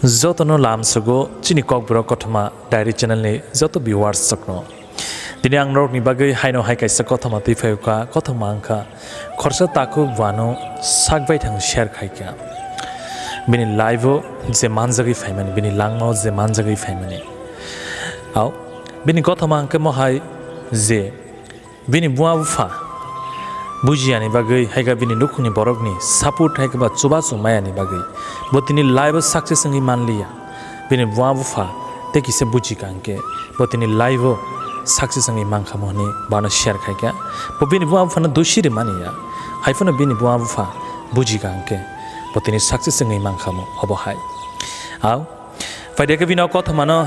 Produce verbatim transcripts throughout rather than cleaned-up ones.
Jotono lamsogo chini Kokborok Kothoma Diary channel ni joto viewers rokno. Tini ang norokni bagwi haino hai kaisa kothoma twi phaio kha, kothoma wngkha khorsa takhuk buano sak baithang share khai kha. Bini life o je manjagwi phaimani, bini langmao je manjagwi phaimani. Au, bini kothoma wngkha mohai je bini buma bupha bujiyani bagwi, hai khe bini nukhungni borokni support hai khe ba chubachu mayani bagwi bo tini life o success wngwi manliya. Bini buma bupha tei kisa buji kha hwnkhe bo tini life o success wngwi mankha mo hwnwi bono share khai kha. Bo bini buma buphano dusi rwmani ya, hai phano bini buma bupha buji kha hwnkhe bo tini success wngwi mankha mo obo hai. Au, Phaidi khe bini o kothomano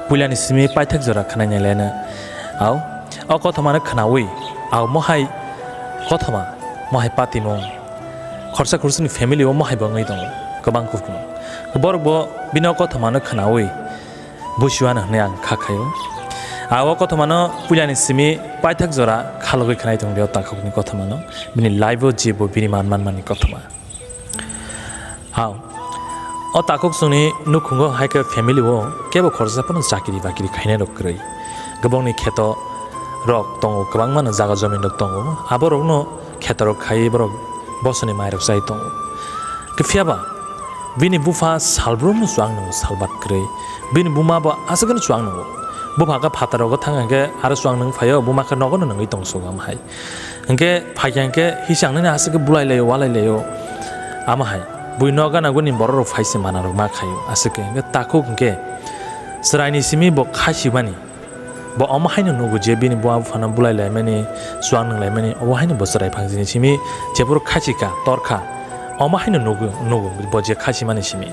puilani simi paithak jora khwnaina leno. Au, o kothomano khwnaui, au mohai kothoma, mohai patimung, khorsa khursini family o mohai bo wngwi tongo, kwbang kuphung. Borok bo bini o kothomano khwnaui busiwano hwnwi ang kha khaio. Au o kothomano puilani simi paithak jora khalogwi khwnai tongdi o takhukni kothomano, bini life o je bo bini man manmani kothoma. Hao, o takhuk chwngni nukhungo hai khe family o kebo khoroksa phano chakiri bakiri khainai rok kwrwi. Kwbangni kheto rok tongo, kwbangmano jaga jomin rok tongo, abo rokno kheto rok khaiwi borok bosoni mai rok chai tongo. Khe phiya ba bini bupha salbrumno chuang nwngo salbat kwrwi, bini buma bo aswkno chuang nwngo. Bupha khe phataro thang hwnkhe aro chuang nwng phaio, buma khe nogo no nwngwi tong sugo am hai. Hwnkhe phaikha hwnkhe hisang nini aswk khe bulai laio, walai laio. Ama hai bui nok gana guni borok rok phai se mana rok ma khaio. Aswk khe hwnkhe takhuk hwnkhe chwraini simi bo kha sibani. Bo omo haino nugo je bini buma buphano bulai laimani, chuang nwng laimani, obo haino bo chwrai phangjini simi jephuru kha si kha, tor kha. Omo haino nugo, nugo bo je kha simani simi.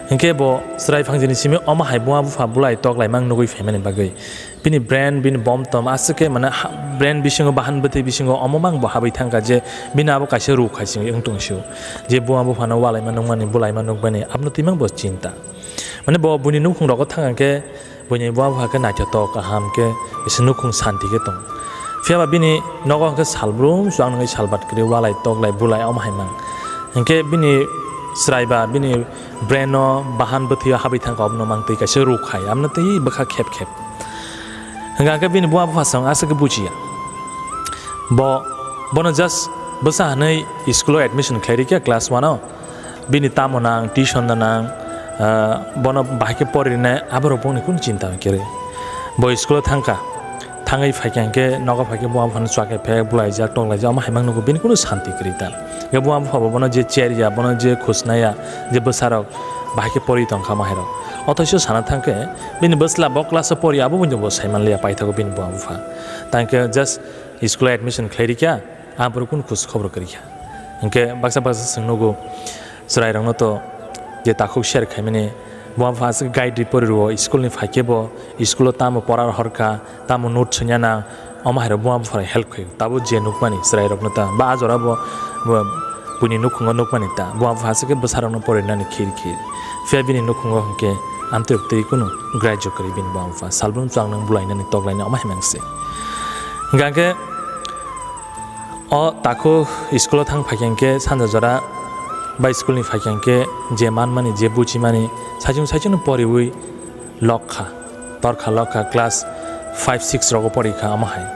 Hwnkhe bo chwrai phangjini simi omo hai buma bupha bulai tok laimang nugui phaimani bagwi. Bini brain, bini bom tom, aswk khe mane ha-, brain bisingo, bahan bwtwi bisingo omo mang bo habwi thangkha je bini abo kaisa ruk hai se wng tong sio. Je buma buphano walaima nukmani, bulaima nukmani, abono twi mang bo chinta. Mane bo buini nukhung rogo thang khe buini buma bupha khe naithotok, kaham khe, ese nukhung santi khe tong. Phiya ba bini nogo hwnkhe salbrum chuang nangwi salbat kwrwi walai, toklai, bulai omo hai mang. Hwnkhe bini chwrai ba, bini brain o, bahan bwtwi o habwi thangkha, obono mang twi kaisa ruk hai, abono twi bwkha khep khep. Hwnkha khe bini buma bupha song aswk khe bujiya. Bo, bono just bwsa hwnwi school o admission khlai rikya class one o. Bini tamo nang, tuition da nang, ah, bono bahai khe pori rinai, aborok bongni kunu chinta hwn khe rw. Bo school o thangkha, thangwi phaikha hwnkhe nogo phaikhe buma buphano chua khe phek, bulaijak, toklaijak, omo hai mang nugo, bini kunu santi kwrwi ta. Hwnkhe buma bupha bo bono je cherya, bono je khusnaya, je bwsarok bahai khe pori tongkha omo hairok. Othoiso sana thangkhe, Bini bwsla bo class o pori, abo buino bo sai manliya, paithago bini buma bupha. Tangkhe just school o admission khlai rikha, aphuru kunu khus khobor kwrwikha. Hwnkhe baksa baksa chwng nugo, chwrairokno to je takhuk share khaimani, buma bupha aswk guide rwi pori rwo, school ni phaikhe bo school o tamo pora horkha, tamo note swngya nang, Omo hai rok buma bupha rok help khaio. Tabuk je nukmani chwrai rok no ta, ba a jora bo, bo buini nukhungo nukmani ta. Buma bupha aswk khe bwsa rok no porinani khir khir. Phiya bini nukhungo hwnkhe amtwrwk twi kunu graijo kwrwi bini buma bupha. Salbrum chwng nang bulainani toklainani omo hai mang se. Hwnkhe o takhuk school o thang phaikhe hwnkhe sanja jora bai school ni phaikhe hwnkhe je manmani, je buchimani saichung saichung no poriwi lok kha, tor kha lok kha class five six rogo pori kha omo hai.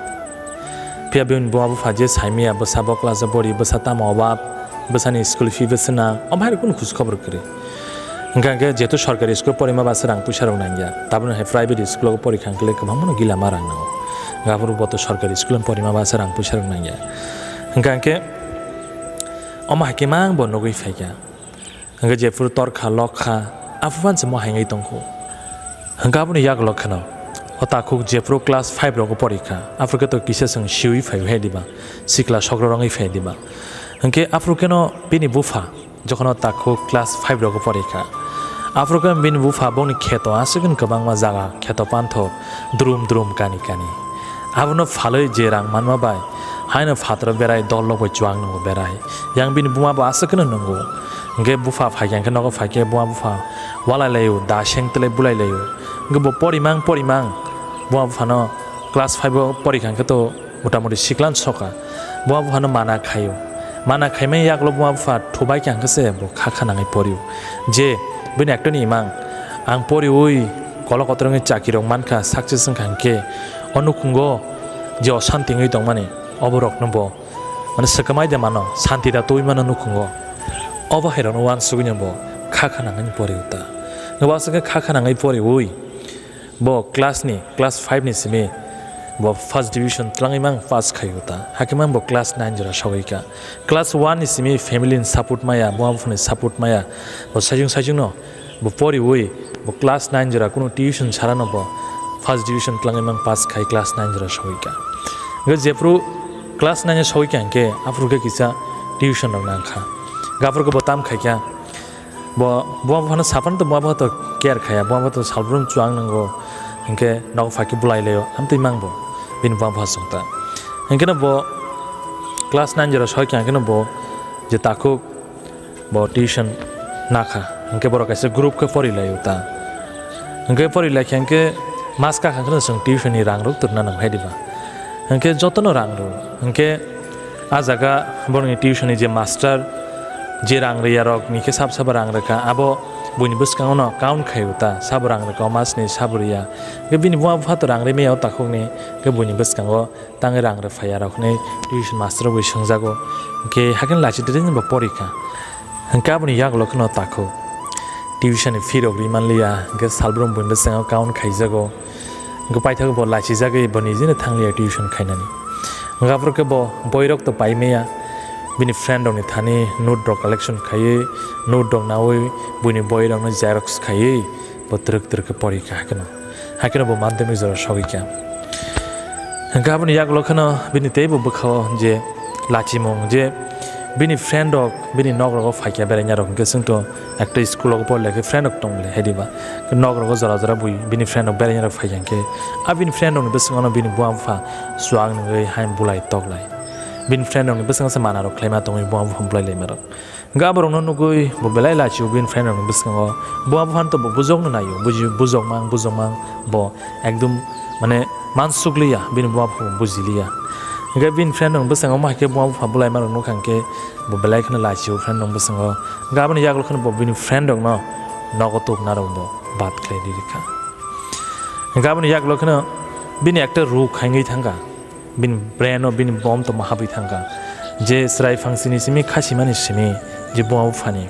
Phiya bini buma bupha je saimiya bwsa bo class o pori, bwsa tamo obab, bwsani school fee bwswna, omo hai kunu khus khobor kwrwi. Hwnkha hwnkhe jehetu sorkari school porima basa rang puisa rok nangya, tabukno hai private school o pori kha hwnkhe kwbangma no gila ma rang nango. Hwnkhe aphuru bo to sorkari school o porima basa rang puisa rok nangya. Hwnkha hwnkhe omo hai khe mang bo nugwi phaikha. Hwnkhe jephuru tor kha, lok kha, aphuru phan se mo hai wngwi tong kho. Hwnkhe aboni yagulo kheno o takhuk jephuru class five rogo pori kha, aphuru khe to kisa chwng siwi phai phai diba, sikla sokro rongwi phai diba. Hwnkhe aphuru kheno bini bupha jokhon o takhuk class five rogo pori kha, aphuru khe bini bupha bongni kheto aswk kwbangma jaga kheto panthor drum drum kani kani. Abono phalwi je rang manma bai haino phataro berai, dol rok bai chuang nungo berai. Yang bini buma bo aswk kheno nungo. Hwnkhe bupha phaikha hwnkhe nogo phaikhe buma bupha walai laio, da seng twlai bulai laio. Hwnkhe bo porimang porimang buma buphano class five o porikha hwnkhe to motamoti sikla no soka. Buma buphano mana khaio. Mana khaimani yagulo buma bupha thubai kha hwnkhe se bo kha kha nangwi porio. Je bini actor ni imang, ang poriwi kolok kotor wngwi chakirok mankha, success wngkha hwnkhe o nukhungo je osanti wngwi tongmani, oborokno bo mane swkamai de mano, santi da twi mano nukhungo. Obo hairokno uansugwino bo kha kha nangwi poriwi ta. Bo aswk khe kha kha nangwi poriwi bo class ni, class five ni simi bo first division twlangwi mang pass khaio ta. Hakhe mang bo class nine jora sogwi kha. Class one ni simi family ni support maya, buma buphani support maya. Bo saichung saichung no bo poriwi bo class nine jora kunu tuition sarano bo first division twlangwi mang pass khai class nine jora sogwi kha. Hwnkhe jephru class nine o sogwi kha hwnkhe aphuru khe kisa tuition rok nang kha. Hwnkhe aphuru khe bo tam khai kha. Bo buma buphano saphano to buma bupha to care khaya, buma bupha to salbrum chuang nango, hwnkhe nogo phai khe bulai laio, amtwi mang bo bini buma bupha chwng ta. Hwnkhe no bo class nine jora soi kha, hwnkhe no bo je takhuk bo tuition nakha, hwnkhe borok kaisa group khe pori laio ta. Hwnkhe pori lai kha hwnkhe mas kakha hwnkhe no chwng tuition ni rang rok twrwna nang hai diba. Hwnkhe jotono rang rw, hwnkhe a jaga borokni tuition ni je master, je rang rwya rok ni khe sab sabo rang rwkha, abo buini bwskango no count khaio ta, sabo rang rwkha, o mas ni sabo rwya. Hwnkhe bini buma bupha to rang rwmaya o takhuk ni, hwnkhe buini bwskango tangwi rang rw phaiya rok hinwi tuition master rok bai swngjago. Hwnkhe hakhe lachi twi bo porikha. Hwnkhe aboni yagulo kheno takhuk tuition ni fee rok ri manliya, hwnkhe salbrum buini bwskango count khaijago. Hwnkhe paithago bo lachijagwi bo nijino thangliya tuition khainani. Hwnkhe aphuru khe bo boirok to paimaya, bini friend rokni thani note rok collection khaiwi, note rok naui buini boirokno xerox khaiwi bo twrwk twrwk khe porikha hakheno. Hakheno bo madhyamik jora sogwi kha. Hwnkhe aboni yagulo kheno bini teibo bwkhao je lachimung, je bini friend rok bini nok rogo phaikha beraina rok, hwnkhe chwngto ekta school o porle khe friend rok tong le hai diba. Nok rogo jora jora bui bini friend rok beraina rok phaikha hwnkhe, a bini friend rokni bwskango no bini buma bupha chuak nungwi hai bulai tok lai. Bini friend rokni bwskango se mana rok khlaima tongwi buma bupha bulai laima rok. Hwnkhe aborokno nugwi bo belai lachio bini friend rokni bwskango. Buma buphano to bo bujokno naio, buji-, bujokmang, bujokmang bo ekdom mane mansukliya, bini buma bupha bo bujiliya. Hwnkhe bini friend rokni bwskango omo hai khe buma bupha bulaima rok nukha hwnkhe bo belai kheno lachio friend rokni bwskango. Hwnkhe aboni yagulo kheno bo bini friend rokno nogo tubuna rok bo bad khlai ri rikha. Hwnkhe aboni yagulo kheno bini ekta ruk khaingwi thangkha. Bini brain o bini bom tongma habwi thangkha. Je chwrai phangsini simi khasimani simi je buma buphani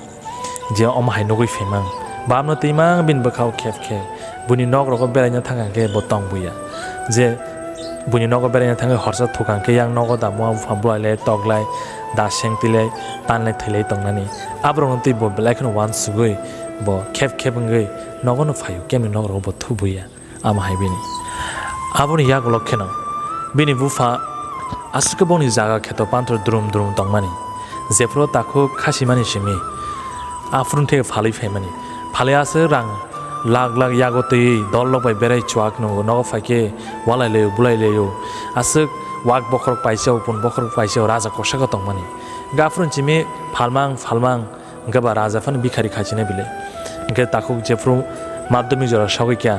je omo hai nugwi phaimang. Bamno twimang bini bwkhao khep khe. Buini nok rogo beraina thangkha hwnkhe bo tong buya. Je buini nogo beraina thangwi horsa thukha hwnkhe yang nogo da buma bupha bulai lai tok lai da seng twi lai tan lai thwi lai tongnani. Aborokno twi bo belai kheno uansugwi bo khep khep wngwi nogono phaio kemni nok rogo bo thubuya. Ama hai bini. Aboni yagulo kheno bini bupha aswk khe boni jaga kheto panthor drum drum tongmani. Jephru takhuk khasimani simi aphuru theke phalwi phaimani. Phalwi aswk rang lakh lakh yago twi dol rok bai berai chuak nungo, nogo phaikhe walai laio, bulai laio. Aswk wak bokhorok paisa o, pun bokhorok paisa o, raja kosa khe tongmani. Hwnkhe aphuru simi phalmang phalmang. Hwnkhe ba raja phano bikhari khachina bile. Hwnkhe takhuk jephru madhyamik jora sogwi kha,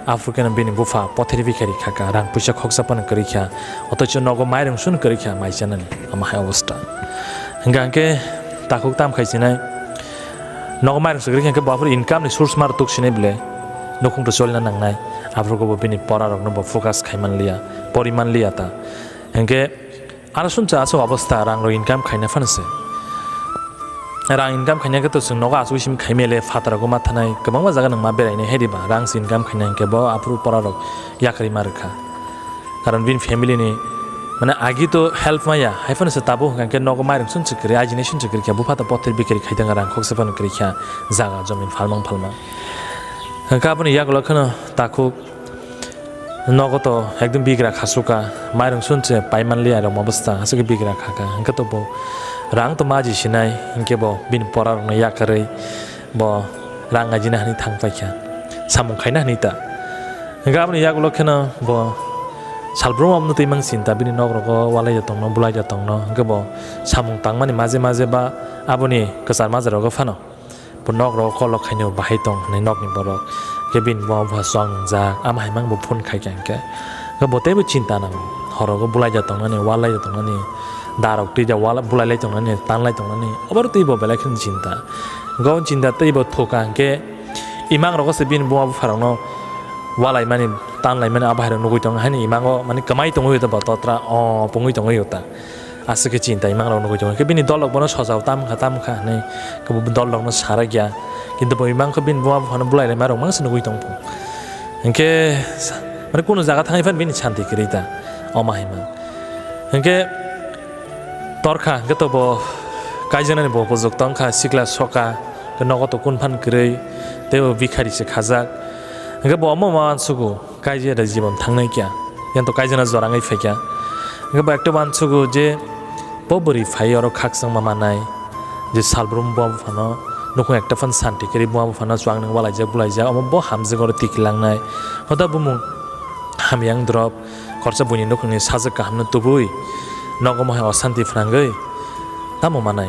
aphuru kheno bini bupha potheri bikhari kha kha, rang puisa khoksa phano kwrwi kha, othocho nogo mairung sung kwrwi kha mai chanani, ama hai obostha. Hwnkhe hwnkhe takhuk tam khai chinai, nogo mairung sung kwrwi kha hwnkhe bo aphuru income ni source mar tuk sinai bile, nukhung to cholina nangnai, aphuru khe bo bini pora rokno bo focus khai manliya, pori manliya ta. Hwnkhe Aro sumsa aswk obostha, rang rok income khaina phano se. Rang income khaina khe to chwng nogo aswk sim khai mele, phataro guma thanai, kwbangma jaga nang ma berainai hai diba, rang se income khaina hwnkhe bo aphuru pora rok yakarwi ma rwkha. Karon bini family ni, mane, agi to help maya, hai phano se tabuk hwnkha khe nogo mairung sung se kwrwi, ajinai sung se kwrwi kha, bupha to pothor bikiri khai thangkha, rang khoksa phano kwrwi kha, jaga jomin phalmang phalmang. Hwnkhe aboni yagulo kheno takhuk. Nogo to ekdom bigra khasuka, mairung sun se paimanliya rok ma bwsa, aswk bigra khaka. Hwnkhe to bo rang to maji sinai, hwnkhe bo bini pora rokno yakarwi bo rang ajina hwnwi thang paikha, samung khaina hwnwi ta. Hwnkhe aboni yagulo kheno bo salbrum abono twi mang sinta, bini nok rogo walai ya tongno, bulai ya tongno, hwnkhe bo samung tangmani maje maje ba aboni kwchar majra rogo phano. Bo nok rogo call rok khainai bahai tong hinwi nokni borok. Khe bini buma bupha chuak nungjak, ama hai mang bo phone khai kha hwnkhe. Khe bo teibo chinta nango. Horogo bulai ja tongnani, walai ja tongnani, darok twi da wala bulai lai tongnani, tan lai tongnani, obo twi bo belai kheno chinta. Go chinta tei bo thoka hwnkhe imang rogo se bini buma bupha rokno walai mani, tan lai mani, abo hai rok nugui tongo, haini imango mani kwmai tongwi ta bo totra o pungwi tongwi ta. Aswk khe chinta imang rok nugui tongo. Khe bini dol rok bono sojao tam kha, tam kha hinwi khe bo dol rokno sarakya. Kintu bo imang khe bini buma buphano bulai lai ma rok mangsa nugui tong phu. Hinkhe sa-, mani kunu jaga thangwi phano bini santi kwrwi ta. Oma hai ma. Hinkhe torkha, hwnkhe to bo kaijaknani bo bujok tongkha, sikla soka, hwnkhe nogo to kun phan kwrwi, tei bo bikhari se khajak. Hwnkhe bo omo ma uansugo, kaijak da jibon thangnai kya, yang to kaijakna jora wngwi phaikya. Hwnkhe bo ekta uansugo je bo bwrwi phai oro khakchangma manai, je salbrum buma buphano nukhung ekta phan santi kwrwi buma buphano chuang nang walaijak bulaijak, omo bo hamjak oro tikilangnai. Hoda bumung hamyang drop, Khoroksa buini nukhungni sajwk kahamno tubui nogo mohai osanti phrangwi tamo manai?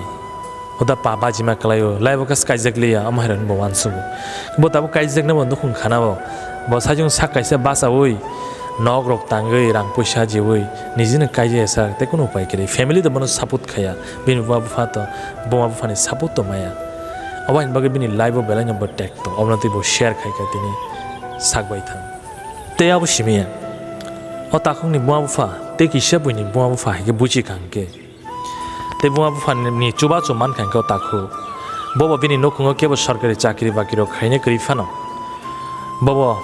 Huda pa bajima kwlaio, laibo khe kaijak liya, omo hai rokni bo uansugo. Bo tabuk kaijaknabo nukhung khanabo. Bo sajwk sak kaisa bachaui, nok rok tangwi, rang puisa jiui, nijino kaijak sak tei kunu upai kwrwi. Family to bono support khaya, bini buma bupha to, buma buphani support to maya. Obo haini bagwi bini life o belai no bo tekto, obono tei bo share khaikha tini sak bai thang. Tei abo simi ya. O takhukni buma bupha tei kisa buini buma bupha hai khe buchi kha hwnkhe. Tei buma buphani chubachu man kha hwnkhe o takhuk. Bobo bini nukhungo kebo sorkari chakri bakri rok khaina kwrwi phano. Bobo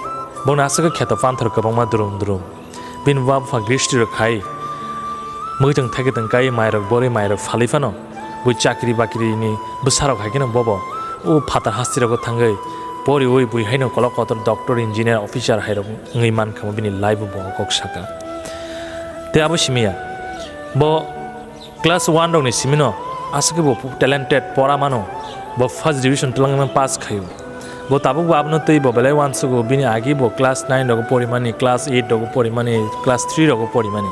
bongni aswk khe kheto panthor kwbangma drum drum. Bini buma bupha gristi rok khai. Mwitwng thaikhe tong kai mairok borwi mairok phalwi phano. Bui chakri bakri ni bwsarok hai kheno bobo o phatar hasti rogo thangwi poriui bui haino kolok kotor doctor, engineer, officer hai rok wngwi mankha, bini life bo kok saka. Tei abo simi ya, bo class one rokni simino aswk khe bo talented, pora mano, bo first division twlangma pass khaio. Bo tabuk bo abono twi bo belai uansugo, bini agi bo class nine rogo porimani, class eight rogo porimani, class three rogo porimani.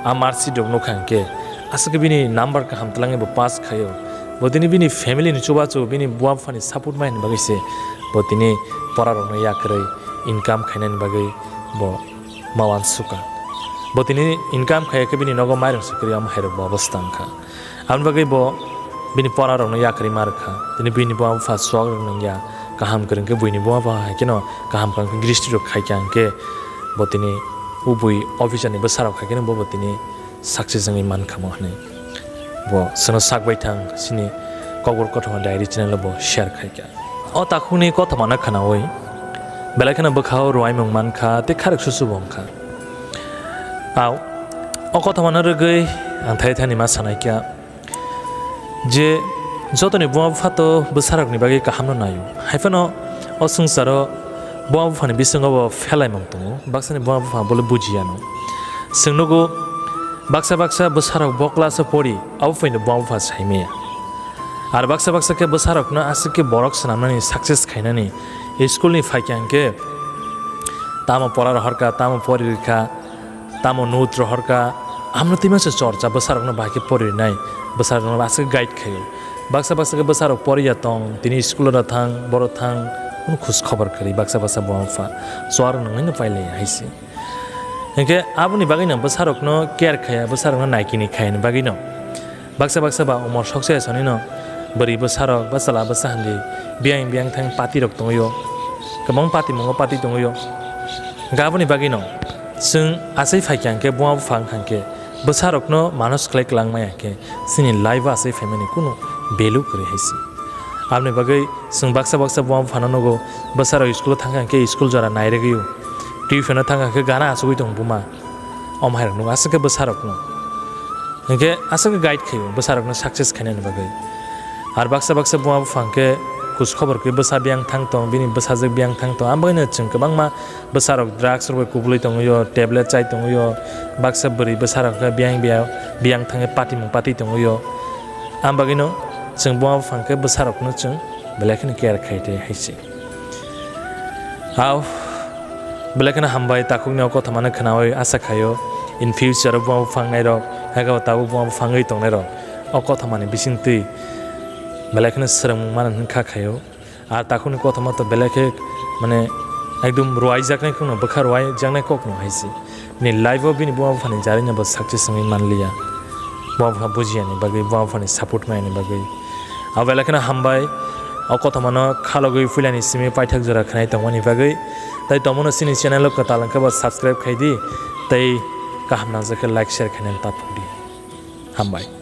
A marksheet rok nukha hwnkhe aswk khe bini number kaham twlangwi bo pass khaio. Bo tini bini family ni chubachu bini buma buphani support mai hwnwi bagwi se bo tini pora rokno yakrwi income khainani bagwi bo ma uansuka. Bo tini income khaiya khe bini nogo mairung se kwrwi, omo hai rok bo obostha wngkha. Aboni bagwi bo bini pora rokno yakarwi ma rwkha. Tini bini buma bupha chuak rok nungya, kaham kwrwng khe buini buma bupha hai kheno kaham kaham khe gristi rok khaikha hwnkhe bo tini o bui officer ni bwsa rok hai kheno bo, bo tini success wngwi mankha mo hwnwi bo chwngno sak bai thang, chini Kokborok Kothoma Diary channel o bo share khaikha. O takhukni kothomano khwnaui belai kheno bwkhao rwimung mankha tei kharok susu bo wngkha. Au, o kothomano rwgwi ang thai thani ma sanaikha je jotoni buma bupha to bwsarokni bagwi kahamno naio. Haiphano o swngcharo buma buphani bisingo bo phelaimung tongo, baksani buma bupha bole bujiya no. Chwng nugo baksa baksa bwsarok bo class o pori, abo phaino buma bupha saimaya. Ar baksa baksa khe bwsarokno aswk khe borok swnamnani, success khainani, school ni phaikha hwnkhe tamo pora rohorkha, tamo pori rwkha, tamo note rohorkha, amno twi masa chorcha bwsarokno bahai khe pori rwnai, bwsarokno aswk guide khaio. Baksa baksa khe bwsarok poriya tong, tini school o da thang, boro thang, kunu khus khobor kwrwi baksa baksa buma bupha chuarok nungwi no pailaiya hai se. Hinkhe aboni bagwino bwsarokno care khaya, bwsarokno naikini khayani bagwino baksa baksa ba umor sokse sonino bwrwi bwsarok ba chwla bwsa handi biyang biyang thang pati rok tongwio, kwbang pati mungo pati tongwio. Hinkhe aboni bagwino chwng achai phaikha hinkhe, buma bupha wngkha hinkhe bwsarokno manus khlai kwlangmaya hinkhe chini life o achai phaimani kunu value kwrwi hai se. Aboni bagwi chwng baksa baksa buma buphano nugo, bwsarok school o thangkha hinkhe school jora nairwgwio, tuition o thangkha hinkhe gana achugwi tongo buma. Omo hai rok nugo aswk khe bwsarokno. Hinkhe aswk khe guide khaio bwsarokno success khainani bagwi. Ar baksa baksa buma bupha hinkhe khus khobor khe bwsa biyang thang tong, bini bwsajwk biyang thang tong, amo bagwino chwng kwbangma bwsarok drugs rok bai kubulwi tongwio, tablet chai tongwio, baksa bwrwi bwsarok khe biyang biyang, biyang thangwi patimung patwi tongwio. Amo bagwino chwng buma bupha hinkhe bwsarokno chwng belai kheno care khai tei hai se. Au, belai kheno hambai takhukni o kothomano khwnaui, asa khaio in future o buma bupha wngnairok, haikhe bo tabuk buma bupha wngwi tongnairok o kothomani bisingtwi belai kheno swrwngmung mano hwn kha khaio. Ar takhukni kothoma to belai khe mane ekdum rwaijaknai kokno, bwkha rwaijaknai kokno hai se. Bini life o bini buma buphani jarino bo success wngwi manliya. buma buphano bujiyani bagwi, buma buphani support maiyani bagwi. Abo belai kheno hambai, o kothomano khalogwi puilani simi paithak jora khnai tongmani bagwi. Tai tongmano chini channel o kwtal wngkhe bo subscribe khai di, tei kaham nangjak khe like share khainani ta phuk di. Hambai.